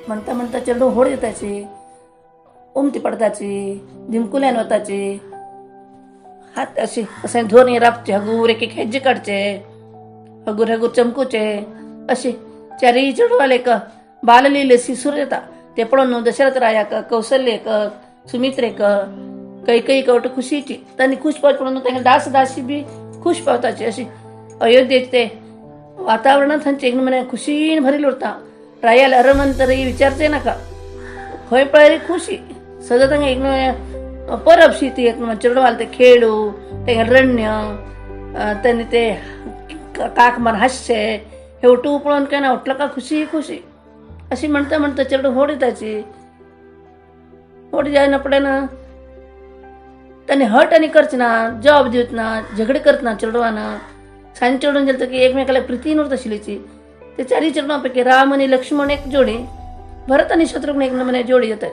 म्हणता म्हणता चेडूं होड येताची, उमती पडताची, धिमकुल्यान वताची, हात अशी अशें धोरणी राबचे, हगूर एक एक हेज्जे काडचे, हगूर हगूर चमकुचे, अशी चारय चेडवाले एक बाललीले सुरू येता. ते पळोवन दशरथ रायाक, कौशल्येक, सुमित्रेक, कैकेयीक वट खुशीची. तांणी खुश पावचे पळोवन तांगे दास दासी बी खुश पावताची. अशी अयोध्येत ते वातावरणात थंयचे एक म्हणे खुशीन भरिल्लें उरता. रायाल अरमन तरी विचारचे नाका, खंय पळयली खुशी सदां. तांगे एक परब शी ती, एक चेडवाल ते खेळू, तेंगे रण्य, त्यांनी ते काक मार हासचे, हे उठू पळोवन काय ना उठलं का खुशी खुशी. अशी म्हणता म्हणता चेडूं होड येताची. होड जायना पडे ना त्यांनी हट आनी करचे ना, जबाब दिवच ना, झगडे करत ना चेडवान. सांज चेडून गेलं की एकमेकाला प्रितीन उरत आशिल्लीची. ते चारय चेडवां पैकी राम आनी लक्ष्मण एक जोडी, भरत आनी शत्रुघ्न एक नमुने जोडी जातात.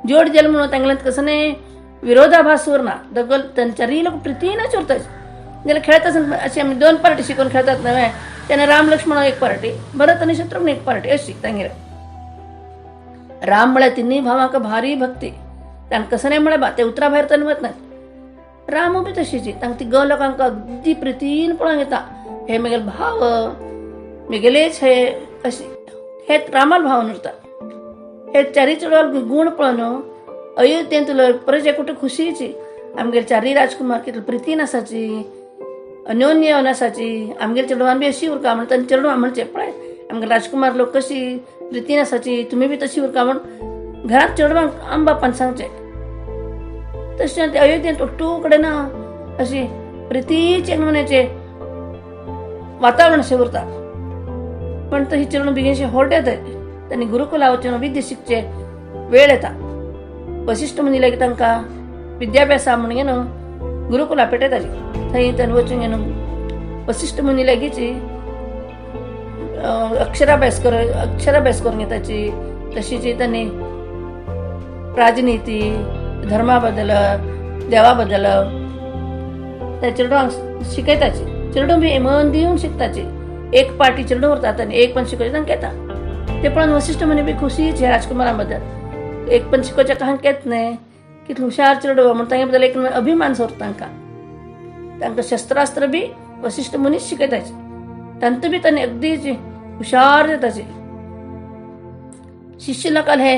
जोडी जाले म्हणून तांगेल्यात कसं नाही विरोधाभास उरना. दगल चारय लोक प्रितीनच उरतात. जाल्यार खेळत आसतना अशी आमी दोन पार्टी शिकून खेळतात नव्हे, तेन्ना राम लक्ष्मण एक पार्टी, भरत आनी शत्रुघ्न एक पार्टी अशी तांगेले. राम म्हळ्यार तिन्ही भावांक भारी भक्ती. तांकां कसं नाही म्हळ्यार बा ते उतरा भायर तर वत नात. राम बी तशीची, तांकां ती ग लोकांक अगदी प्रितीन पळोवंक येता, हे म्हगेले भाव, म्हगेलेच हे, अशी हे रामाल भावन उरता. हे चारी चेडवाल गुण पळोवन अयोध्येंतलो प्रजा कुठे खुशीची. आमगेले चारय राजकुमार कितले प्रितीन आसाची, अन्योन्य आसाची, आमगेले चेडवान बी अशी उरका म्हण तांचे चेडवां म्हणचे, पळय आमगेले राजकुमार लोक कशी प्रितीन आसाची, तुमी बी तशी उरका म्हण घरात चेडवांक आम बापान सांगचे. तशें ते अयोध्येंत ഒट्टू कडेन अशी प्रितीचे नमुन्याचे वातावरण अशें उरता. पण ही चेडूं बेगीनशें होड येताय. तांणी गुरुकुला वचून विद्या शिकचे वेळ येता. वशिश्ठ मुनी लागीं तांकां विद्याभ्यासा म्हण घेवन गुरुकुला पेटयताली. थंय तांणी वचून घेवन वशिश्ठ मुनी लागींची अक्षराभ्यास करून घेताची. तशीची तांणी राजनीती, धर्मा बद्दल, देवा बद्दल त्या चेडवांक शिकयताची. चेडूं बी मन दिवन शिकताची. एक पार्टी चेडूं उरतात आनी एक पण शिकोवचें तांकां येता. ते पळोवन वशिश्ठ मुनी बी खुशीच ह्या राजकुमारा बद्दल, एक पण शिकोवचें कांय येत न्हय, कितलें हुशार चेडूं म्हण तांगे बद्दल एक अभिमान सोरता तांकां. तांकां शस्त्रास्त्र बी वशिश्ठ मुनीच शिकयताचे. तांतू बी तांणी अगदी हुशार जाताचे. शिष्य लोकांक हे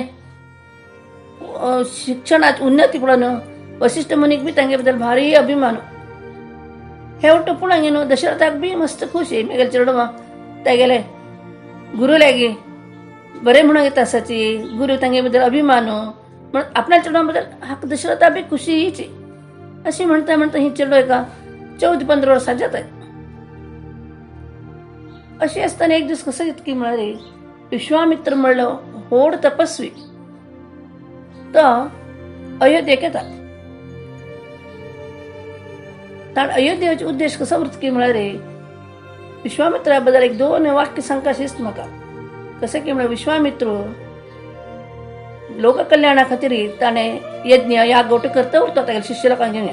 शिक्षणात उन्नती पळोवन वशिश्ठ मुनीक बी तांगे बद्दल भारी अभिमान. हे वट्ट पळोवन न्हू दशरथाक बी मस्त खुशी, मेगेले चेडवां तेगेले गुरू लागीं बरें म्हणून येता आसाची, गुरू तांगे बद्दल अभिमान म्हण आपल्या चेडवां बद्दल हाका दशरथा बी खुशीची. अशी म्हणता म्हणता ही चेडूं एका 14-15 वर्सां जाताय. अशी आसतना एक दीस कसो इतकी म्हळ्यार विश्वामित्र म्हणलो व्हड तपस्वी तो अयोध्येक येता. ताण अयोध्येचे उद्देश कसो उरता की म्हळ्यार विश्वामित्रा बद्दल एक दोन वाक्य सांगता अशेंच म्हाका कशें की म्हळ्यार विश्वामित्र लोककल्याणा खातीर ताणें यज्ञ याग गोट करता उरता तागेले शिष्य लोकांक घेवन.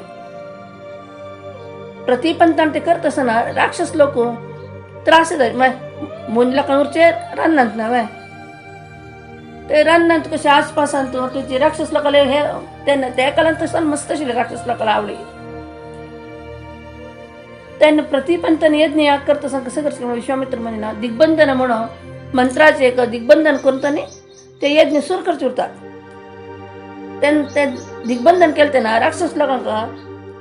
प्रतिपंतान ते करता आसतना राक्षस लोक त्रास दितात. म्हळ्यार मोन लोकांक उरचे रानांत न्हय, ते रानांत कशे आसपासांत तुजे राक्षस लोकांले हे तेन्ना त्या काळांत तशें मस्त आशिल्ले राक्षस लोकांना आवडी. तेन्ना प्रतिपंतान यज्ञ याग करता आसतना कसं करचें, विश्वामित्र म्हणिना दिग्बंधन म्हणून मंत्राचे एक दिग्बंधन करून तांणी ते यज्ञ सुरू करचे उरतात. तेन्ना ते दिग्बंधन केलें तेन्ना राक्षस लोकांक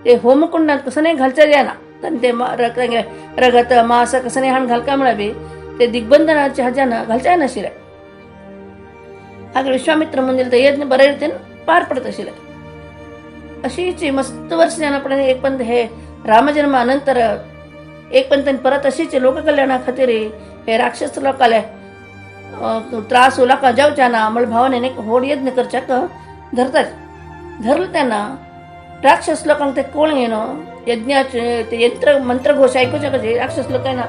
ते होमकुंडात कसं नाही घालच्या जायना. तांणी ते रगत मांस कसं नाही हाडून घालका म्हळ्यार बी ते दिग्बंधनाच्या हाज्यान घालच्या नाशिल्ले. हाका विश्वामित्र म्हणजे ते यज्ञ बरे रितीन पार पडत आशिल्ले. अशीच मस्त वर्ष जाना पडे एक पण हे रामजन्मानंतर एक पण त्यांनी परत अशीच लोककल्याणा खातीर हे राक्षस लोकाले त्रास लोकां जावच्या ना म्हळ्या भावनेन एक व्हड यज्ञ करच्याक धरतात. धरलं त्यांना राक्षस लोकांक ते कोण न्हू यज्ञाचे ते यंत्र मंत्रघोष ऐकूच्या कशे राक्षस लोक ना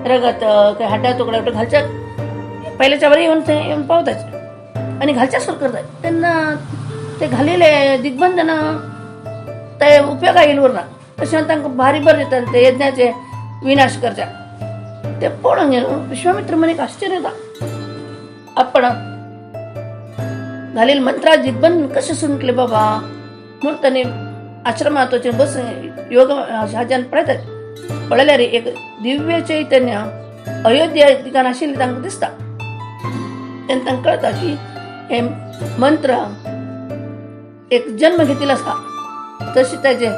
रगत काय हाड्डा तुकडा घालच्या पहिल्याच्या बरे येऊन ते येऊन पावतात आणि घालच्या सुरू करतात. त्यांना ते घालेले दिग्बंधन ते उपयोगा येईल ना, तशें तांकां भारी बरें दिता ते यज्ञाचे विनाश करच्या. ते पळोवन विश्वामित्र म्हणे आश्चर्य येता. आपण घालेल मंत्रा दिग्बंधन कशें सुटले बाबा म्हणून ताणें आश्रमात वचून बस योग हाज्यान पळयतात. पळयल्यार एक दिव्य चैतन्य अयोध्या ठिकाण आशिल्लें तांकां दिसता. तेन्ना तांकां कळटा की हे मंत्र एक जन्म घेतिल्लो आसा, तशी ताजे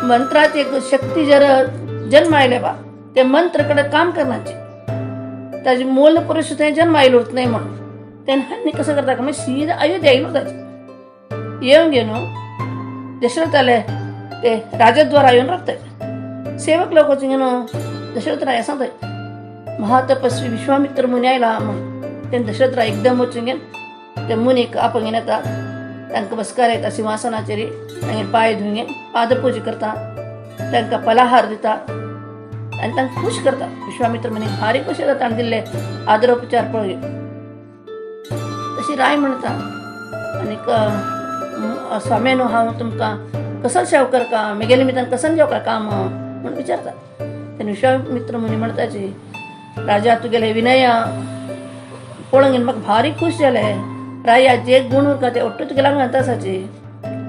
मंत्राची एक शक्ती जर जन्म आयले बा ते मंत्र कडेन काम करण्याची ताजे मूल पुरुष थंय जन्म आयलो न्हय म्हणून तेन्ना हांणी कसं करता का मागीर सीधा अयोध्या येयलो ताजे येवन घेवन दशरथाले ते राजद्वारा येवन रावताय. सेवक लोक वचून दशरथ राया सांगताय महातपस्वी विश्वामित्र मुनी आयला म्हणून. तेन्ना दशरथ राय एकदम वचून घेवन ते मुनीक आपोवन घेवन येता. तांकां बसकार येता सिंहासनाचेर, तांगेर पांय धुवन घेवन पादपुजा करता, तांकां फलाहार दिता आनी तांकां खूश करता. विश्वामित्र मुनी भारी खुश जाता ताणें दिल्ले आदरोपचार पळोवन. तशी राय म्हणटा आनीक स्वाम्यानो हांव तुमकां कसो सेवा करका, म्हगेले निमित्तान कसो जेवका काम म्हणून विचारता. तेन्ना विश्वामित्र मुनी म्हणटाची राजा तुगेले विनया पळोवन म्हाका भारी खूश जाले. राया जे गुण उरता ते ഒट्टू तुगेल्या आंगांत आसाची.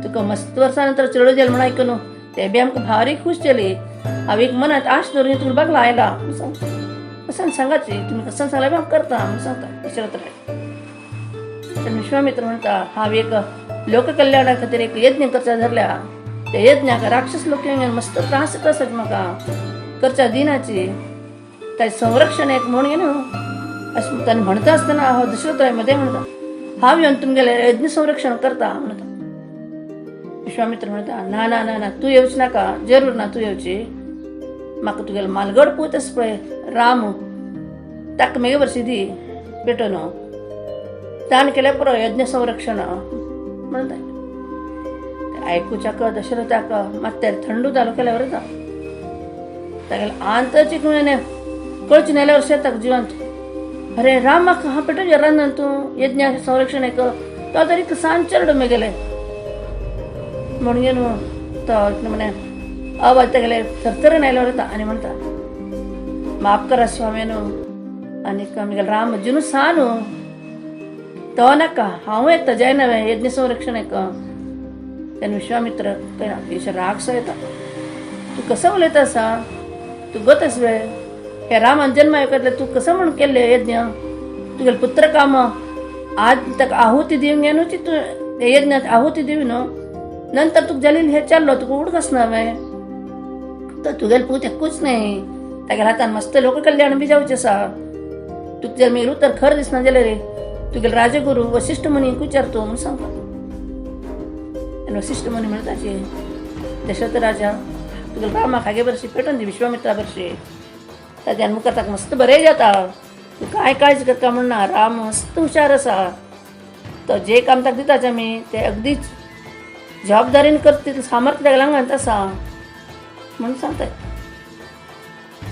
तुका मस्त वर्सां नंतर चेडूं जालें म्हणून आयकून ते बी आमकां भारी खूश जाली. हांव एक मनांत आश धरून तुका बागला आयला म्हणून सांगता. कसं सांगाची तुमी कसं सांगल्यार हांव करता म्हणून सांगता दशरथ राय. तर विश्वामित्र म्हणटा हांव एक लोककल्याणा खातीर एक यज्ञ करचा धरल्या. त्या यज्ञाक राक्षस लोक येवन मस्त त्रास येता आसत म्हाका करच्या दिनाची ताचें संरक्षण एक म्हणून न्हू अशें ताणें म्हणटा आसतना हांव दशरथ राय मध्ये म्हणटा हांव येवन तुमगेलें यज्ञ संरक्षण करता म्हणटा. विश्वामित्र म्हणटा ना ना ना ना तूं येवच नाका, जरूर ना तूं येवची. म्हाका तुगेलो मालगड पूत आसा पळय राम ताका म्हगे वर्सी दी पेटोवन ताणें केल्यार पुरो यज्ञ संरक्षण म्हणटा. आयकुच्याक दशरथाक मात्तेर थंडू जालो केल्यावर जाता तागेले आंतरची कळची नेल्यावर शेताक जिवंत. अरे रामाक हा पेटो रान तूं यज्ञ संरक्षण एक तो तरी सान चेडो मेगेले म्हणून तो म्हणे आवाज तागेले थरथरून आयल्यावर येता आनी म्हणटा माफ करा स्वाम्यानो आनीक म्हगेलो राम अजुनू सान तो नाका हांव येता जायना यज्ञ संरक्षण एक. तेन्ना विश्वामित्र राग सो येता तूं कसो उलयता आसा, तूं गत आस वे हे रामान जन्म आयकतले तूं कसो म्हूण केल्ले यज्ञ तुगेले पुत्र काम आज ताका आहुती दिवंक न्हू तूं यज्ञात आहुती दिव न्हू नंतर तुका जालें हे चाललो तुका उडकस ना वे तर तुगेले पूत एकूच न्हय तागेल्या हातान मस्त लोककल्याण बी जावचें आसा. तुका जर मागीर उतर खरें दिसना जाल्यार रे तुगेले राजगुरू वशिष्ठ मुनीक विचारतो म्हणून सांगता. आनी वशिष्ठ मुनी म्हणटाची दशरथ राजा तुगेले रामाक हागे बरशी पेटोवन दी विश्वामित्रा बरशी ताज्यान मुखार ताका मस्त बरें जाता. तूं कांय काळजी करता म्हणना राम मस्त हुशार आसा तो जे काम ताका दिताच आमी ते अगदीच जबाबदारीन करता तितलें सामर्थ्य तागेल्या आंगांत आसा म्हणून सांगता.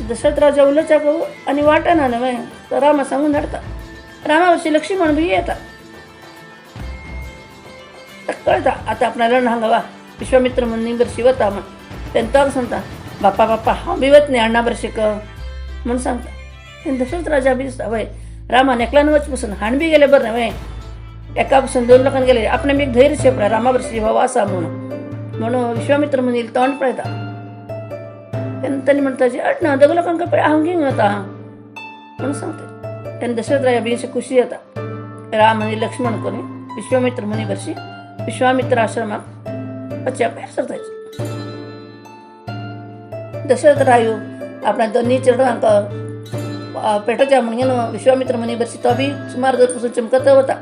दशरथ राजा उलोवच्याक आनी वाटना न्हय तो रामा सांगून धाडटा. रामा वर्शी लक्ष्मण बी येता. कळटा आतां आपणालो हांगा वा विश्वामित्र मुनी बरशी वता म्हण. तेन्ना तो सांगता बाप्पा बाप्पा हांव बी वत न्ही अण्णा बरशीक म्हणून सांगता. तेन्ना दशरथ राजा बी दिसता वय रामान एकल्यान वच पसून हाण बी गेले बरें न्हय एका पसून दोन लोकांनी गेले आपणे एक धैर्य शेपडा रामा बरशी हो आसा म्हणून म्हणून विश्वामित्र मुनी तोंड पळयता. तेन्ना तांणी म्हणटा अट ना दोग लोकांक पळय हांव घेवन वता म्हणून सांगता. तेन्ना दशरथ राजा बी अशी खुशी जाता. राम आनी लक्ष्मण कोणी विश्वामित्र मुनी बरशी विश्वामित्र आश्रमाक वचच्या भायर सरताची. दशरथ रायू आपल्या दोन्ही चेडवांक पेटोवच्या म्हणून विश्वामित्र मुनी बरशी तो बी सुमार दर पसून चमकत वता.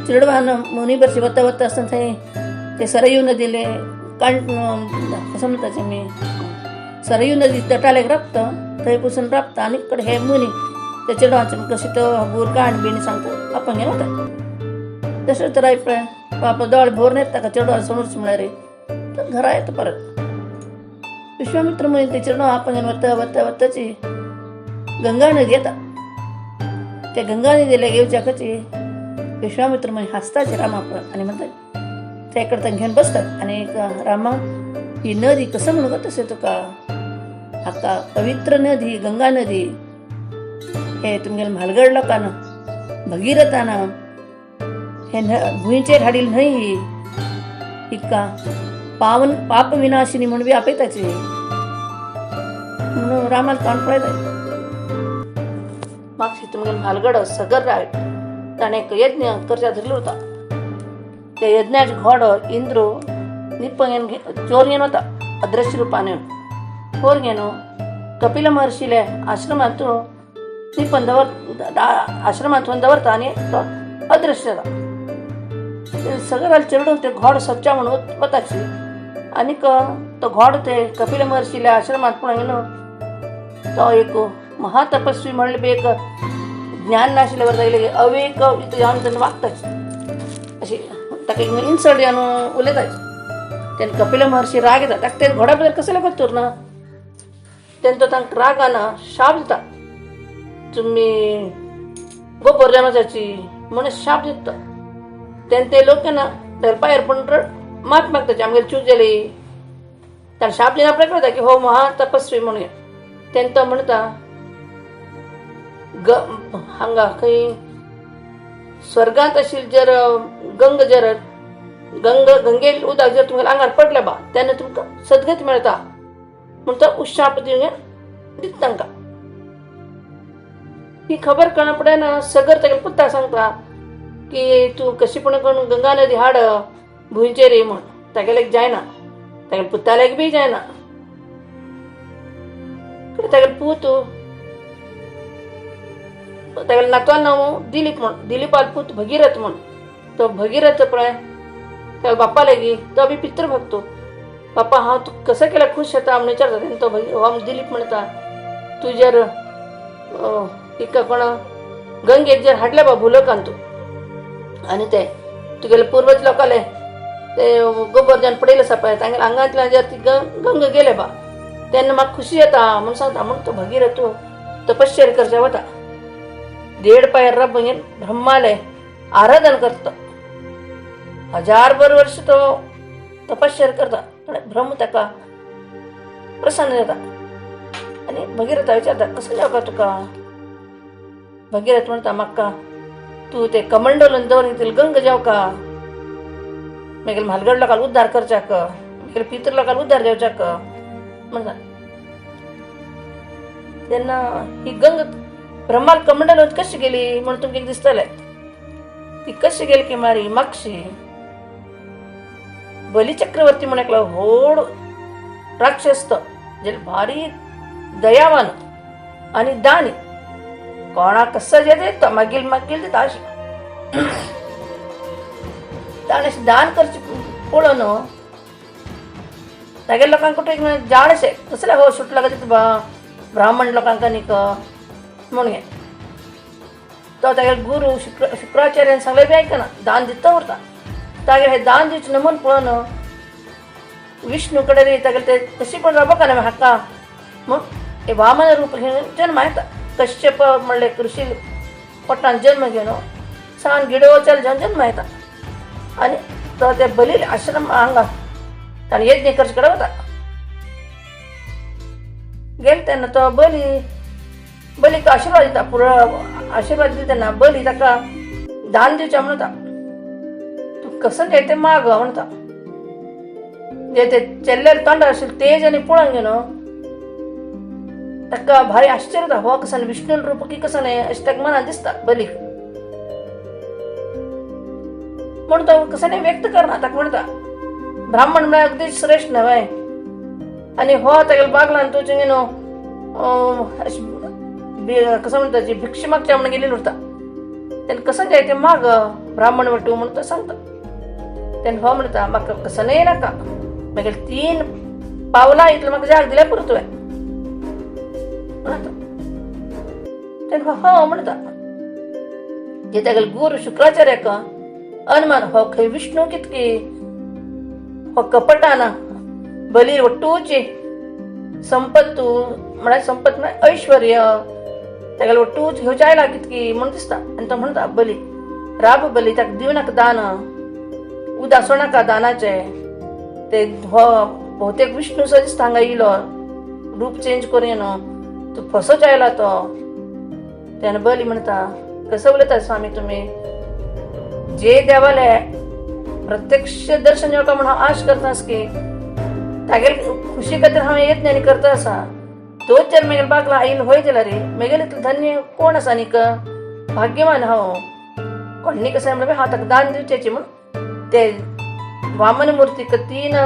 चेडवान मुनी बरशी वता वता आसतना थंय ते सरयू नदीले काण कसं म्हणटाचे मी सरयू नदी तटालेक राबता थंय पसून राबता आनी कडे हे मुनी ते चेडवांचे कशें तो हगूर काण बिणी सांगता आपण घेवन वता. दशरथ राय पळय बापा दोळे भरून येता ताका चेडवा समोरच म्हळ्यार तर घरा येता परत. विश्वामित्र मुनी ते चेडवा आपण घेवन वता वता वताची गंगा नदी येता. त्या गंगा नदीला येवच्याकची विश्वामित्र मुनी हासताचे रामा आनी म्हणटा ते कडे घेवन बसतात आनी रामा ही नदी कसं म्हणून तशें तुका हाका पवित्र नदी गंगा नदी हे तुमगेले म्हालगड लोकांना भगीरथानं हे भुंयचेर हाडिल्ली न्हंय ही, हिका पावन पाप विनाशिनी म्हूण बी आपयताची म्हणून रामाक तोंड पळयता. मागशी तुमगेलो म्हालगडो सगर राय ताणें एक यज्ञ करच्या धरलो होता. त्या यज्ञाचे घोडो इंद्र निपंगेन चोर घेवन वता अदृश्य रुपान येवन चोर घेवन कपिल महर्षीले आश्रमांत निपन दवर आश्रमांत दवरता आनी तो अदृश्य जाता. सगळं चेडून ते घोड सच्चा म्हणून वताची आनीक तो घोड ते कपिल महर्षील्या आश्रमांत पण तो एक महातपस्वी म्हणले बी एक ज्ञान नाशिल्ले बरं अवेक जावन तेन्ना वागताची अशी ताका इन्सल्ट जावन उलयताची. तेन्ना कपिल महर्षी राग येता ताका ते घोडा बद्दल कसले करतोर ना. तेन्ना तो तांकां रागान शाप दिता, तुमी गोबर जावची म्हणून शाप दिता. तेन्ना ते लोक ना पायर पण माफ मागताची आमगेली चूक जाली. ताणें शाप दिना आपल्याक कळटा की हो महातपस्वी म्हणून. तेन्ना तो म्हणटा हांगा खंय स्वर्गांत आशिल्ली जर गंग जर गंग गंगे उदक जर तुमगेल्या आंगार पडलें बा तेन्ना तुमकां सदगत मेळटा म्हण तो उशाप दिवन दिता तांकां. ही खबर कळना पडना सगर तागेल्या पुताक सांगता की तूं कशी पण करून गंगा नदी हाड भुंयचेर म्हण. तागेल्याक जायना, तागेल्या पुताल्याक बी जायना. तागेलो पूत तागेल्या नातवान नांव दिलीप म्हण, दिलीपाल पूत भगीरथ म्हण. तो भगीरथ पळय त्या बाप्पा लागीं तो बी पितृभक्त. बाप्पा हांव तूं कसं केल्यार खूश जाता म्हण विचारता. तेन्ना तो हो दिलीप म्हणटा तूं जर हिका कोणा गंगेक जर हाडले बा भुलोकान तूं आनी ते तुगेले पूर्वज लोकाले ते गोबर जावन पडयले आसा पळय तांगेल्या आंगांतल्यान जर ती गंग गेले बा तेन्ना म्हाका खुशी येता म्हूण सांगता. म्हूण तो भगीरथ तपश्चर्या करच्या वता. 1.5 पायर रब ब्रह्माले आराधन करता. 1000 वर्ष तो तपश्चर्या करता. ब्रह्म ताका प्रसन्न जाता आनी भगीरथा विचारता कसो जावका तुका. भगीरथ म्हणटा म्हाका तूं ते कमंडलून दवर तितली गंग जावका, मागीर म्हालगड लोकांक उद्धार करच्याक, मागीर पितर लोकांक उद्धार दिवच्याक म्हणटा. तेन्ना ही गंग ब्रह्माल कमंडल कशी गेली म्हणून तुमकां दिसतलें. ती कशी गेली की मारी मागशी बली चक्रवर्ती म्हण एकलो व्हड राक्षस तो जे भारी दयावान आनी दानी, कोणाक कसो जे दिता मागील मागील दिता अशें. ताणें अशें दान करचें पळोवन तागेल्या लोकांक कुठे जाण अशें कसले हो सुटला का बा ब्राह्मण लोकांक न्ही म्हणून. तो तागेलो गुरू शुक्राचार्यान सांगलें बी आयकना, दान दिता उरता. तागेलें हें दान दिवचें नमून पळोवन विष्णू कडेन तागेलें ते कशी पण रावपाक ना हाका म्हूण हे वामन रूप घेवन जन्म येता. कश्यप म्हणले ऋषी पोटान जन्म घेवन सान गिडोचल जावन जन्म येता आनी तो ते बली आश्रम हांगा ताणें यज्ञ करचे कडेन वता. गेले तेन्ना तो बली बलीक आशिर्वाद दिता, पुरो आशिर्वाद दिता तेन्ना बली ताका दान दिवचें म्हणटा. तूं कसो जाय तें माग म्हणटा. जे ते चेल्ल्याले तोंडार आशिल्लें तेज आनी पळोवन घेवन ताका भारी आश्चर्य जाता. हो कसो विष्णू रूप की कसो न्हय अशें ताका मनान दिसता बलीक. म्हूण तो कसो न्हय व्यक्त करना. ताका म्हणटा ब्राह्मण म्हळ्यार अगदी श्रेश्ठ न्हय आनी हो तागेल्या बागलान तूं न्हू कसं म्हणटा जी भिक्षा मागच्या म्हणून गेलेली उरता. तेन्ना कसं जाय तें माग ब्राह्मण म्हणटा म्हणून तो सांगता. तेन्ना हो म्हणटा म्हाका कसं न्हय नाका, मागीर 3 पावलां इतलें म्हाका जाग दिल्यार पुरो तुवें म्हणटा. तेन्ना हो म्हणटा जे तागेले गुरू शुक्राचार्याक अनुमान हो खंय विष्णू कितकी हो कपटाना बली वट्टूची संपत्तू म्हळ्यार संपत म्हळ्यार ऐश्वर्य तागेले वट्टूच घेवचे आयला कितकी म्हूण दिसता. आनी तो म्हणटा बली राब बली ताका दिवं नाका दान, उदासो नाका दानाचे. ते हो बहुतेक विष्णू सो दिसता हांगा येयलो रूप चेंज करून न्हू तूं फसोच आयला तो. तेन्ना बली म्हणटा कसो उलयता स्वामी तुमी, जे देवाले प्रत्यक्ष दर्शन येवका म्हण हांव आश करता की तागेले खुशी खातीर हांव यत्न आनी करता आसा. तोच जर मेगेले बागला आयिल्लो होय जाल्यार रे मेगेले इतलो धन्य कोण आसा आनीक, भाग्यवान हांव. कोण्णी कशें म्हणल्यार हांव ताका दान दिवचेची म्हूण ते वामन मूर्तीक 3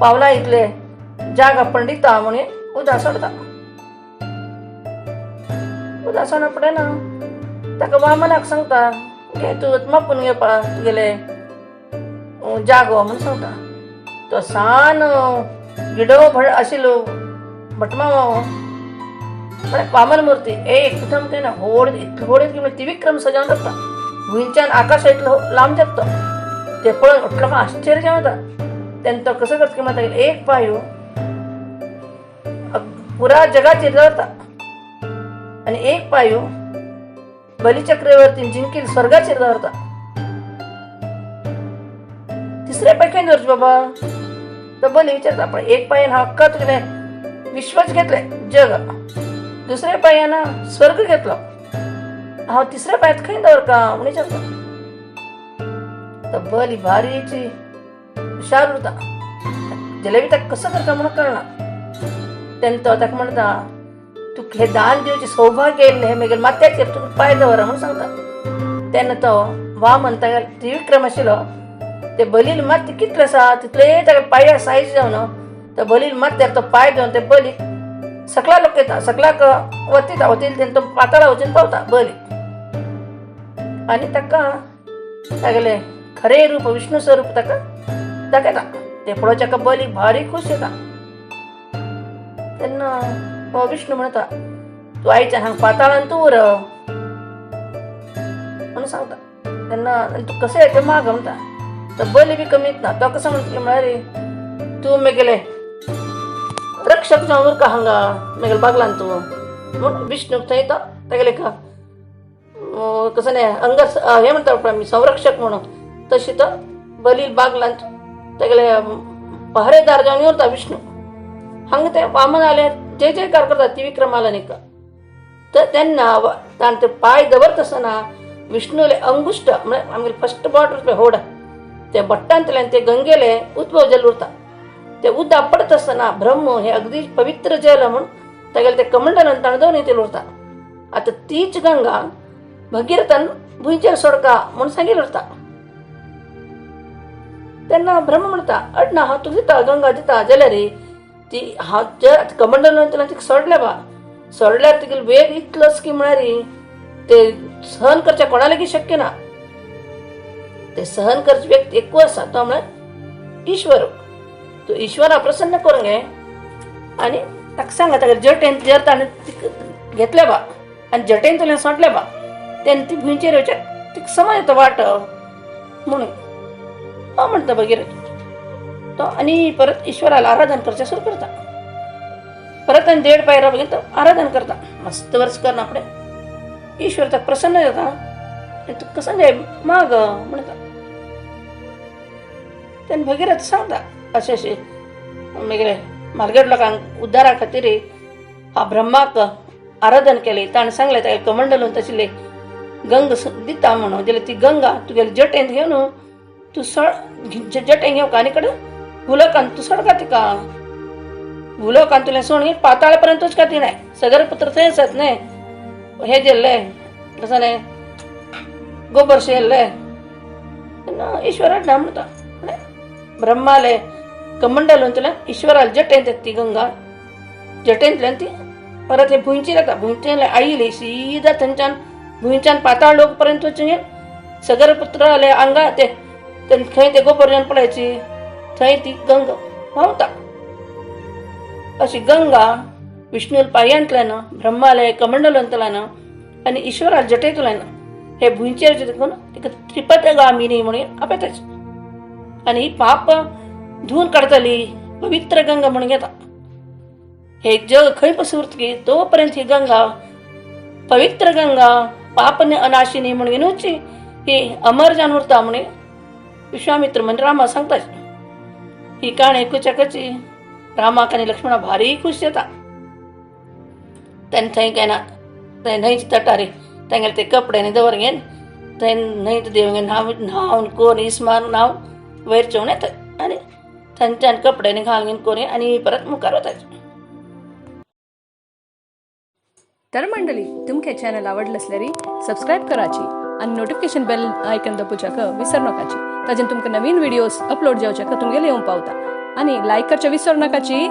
पावलां इतले जागा पंडिता म्हणून उदक सोडता. उदक सोडना पडना ताका वामनाक सांगता घे तूं मापून घेवपा तुगेले जागो म्हूण सांगता. तो सान गिडो भट आशिल्लो भटमामो म्हळ्यार वामन मूर्ती एकदम ते ना होड इतलो होड की म्हळ्यार त्रिविक्रम सजावन दवरता, भुंयच्यान आकाशा इतलो लांब जाता. ते पळोवन उठलो आश्चर्य जावन वता. तेन्ना तो कसो करता की म्हणटा एक पांय पुरा जगाचेर दवरता आनी एक पांय बलिचक्रवर्ती जिंकील स्वर्गाचेर दवरता. तिसरे पांय खंय दवरचो बाबा? तो बली विचारता. पण एक पांयान हांव अख्खा तुगेलें विश्वच घेतलें जग, दुसऱ्या पांयान स्वर्ग घेतलो, हांव तिसऱ्या पांयात खंय दवर का म्हूण विचारता. तो बली भारीची हुशार उरता, जलेबी ताका कसो करता म्हणून कळना. तेन्ना तो ताका म्हणटा तुका हे दान दिवचें सौभाग्य येयल्लें हें मेगेले माथ्याचेर तुका पांय दवर म्हणून सांगता. तेन्ना तो वामन ताका त्रिविक्रम आशिल्लो ते बलील मात्य कितले आसा तितले ताका पांया सायज जावन तो बलील माथ्यार तो पांय जावन ते बली सकला लोक येता, सकलाक वतिता वतील तेन्ना तो पाताळा वचून पावता बली. आनी ताका तागेले खरे रूप विष्णू स्वरूप ताका दाखयता. ते पळोवच्याक बली भारी खुश येता. तेन्ना हो विष्णू म्हणटा तूं आयच्यान हांगा पाताळान तूं उर म्हणून सांगता. तेन्ना तूं कशें येता माग म्हणटा. तो बली बी कमीत ना, तो कसो म्हणटा म्हळ्यार तूं मेगेले रक्षक जावन उरका हांगा मेगेले बागलान तूं म्हूण विष्णूक थंय तो तागेले कसं नाही अंग हे म्हणटा पळय आमी संरक्षक म्हणून, तशी तो बली बागलान तागेले पहरेदार जावन उरता विष्णू. हांगा ते वामन आले जय जयकार करता त्रिविक्रम आला न्ही. तर तेन्ना ताणें ते पांय दवरता आसतना विष्णूले अंगुष्ट म्हळ्यार आमगेले फस्ट बॉर्डर पळय होड ते बट्टांतल्यान ते गंगेले उद्भव जल उरता. ते उदक पडत आसतना ब्रह्म हे अगदी पवित्र जल म्हूण तागेले ते कमंडलान ताणें दवरून ते उरता. आतां तीच गंगा भगीरथान भुंयचेर सोडका म्हूण सांगिल्लें उरता. तेन्ना ब्रह्म म्हणटा अडना हांव तुका दिता गंगा दिता जाल्यार ती हांव जर कमंडलान तिका सोडल्या बा, सोडल्यार तिगेलो वेग इतलोच की म्हळ्यार ते सहन करच्या कोणा लेगीत शक्य ना. ते सहन करची व्यक्ती एकू आसा तो म्हळ्यार ईश्वर. तो ईश्वरा प्रसन्न करून घे आनी ताका सांगा ताका जटेन जर ताणें तिका घेतल्या बा आनी जटेन तुवें सोडल्या बा तेन्ना ती भुंयचेर वयच्या तिका समज येता वाट म्हणून हो म्हणटा भगीरथ. तो आनी परत ईश्वराला आराधन करचें सुरू करता. परत आनी देड पायरा बगीर तो आराधन करता मस्त वर्स करना फुडें ईश्वर ताका प्रसन्न जाता आनी तुका कसो जाय माग म्हणटा. तेन्ना भगीरथ सांगता अशें अशें मागीर मालगेड लोकांक उद्धारा खातीर हा ब्रह्माक आराधन केलें. ताणें सांगलें ताका कमंडलून तशिल्ले गंग दिता म्हणून जाल्यार ती गंगा तुगेले जटेंत घेवन तूं सड जटें घेवंक आनी कडेन भुलोकान तूं सोडका तिका भुलोकान तुवें सोड पाताळ पर्यंत वचका ती नाही सगर पुत्र थंय आसात न्हय हे जेल्ले कसं न्हय गोबर शेल्ले. तेन्ना ईश्वराक ना म्हणटा ब्रह्माले कमंडलूंतल्यान ईश्वराल जटेंत ती गंगा जटेंतल्यान ती परत हे भुंयचेर येता. भुंयचेर आयली सीधा थंयच्यान भुंयच्यान पाताळ लोक पर्यंत वचून सगर पुत्राले आंगा ते खंय ते गोबर पळयची थंय ती गंगा व्हांवता. अशी गंगा विष्णूल पायांतल्यान ब्रह्मालय कमंडलांतल्यान आनी ईश्वरा जटेंतल्यान हे भुंयचेर देखून तिका त्रिपदगामिनी म्हणून आपयताची आनी ही पाप धुवन काडटली पवित्र गंगा म्हणून घेता. हे जग खंय पसरत तो पर्यंत ही गंगा पवित्र गंगा पाप अनाशिनी म्हणून घेवची ही अमर जावन उरता म्हणून विश्वामित्र म्हणजे रामा सांगता. ही काणी आयकुच्या कची रामाक आनी लक्ष्मणा भारी खुश जाता. तेन्ना थंय काय ना थंय न्हंयच्या तटार तांगेले ते कपडे दवर घेवन थंय न्हंयत देवंगे न्हांव न्हांवन कोरून इस्मान न्हांवन वयर चोवन येता आनी थंयच्यान कपड्यांनी घालून करून आनी परत मुखार वताचे. तर मंडळी, तुमके चॅनल आवडलं असल्यारी सबस्क्राईब कराची आणि नोटिफिकेशन बेल आयकन दाबूच्याक विसर नकाची. ताजेन तुमकां नवीन व्हिडिओज अपलोड जावच्याक तुमगेले येवंक पावता. आणि लायक करचे विसर नकाची.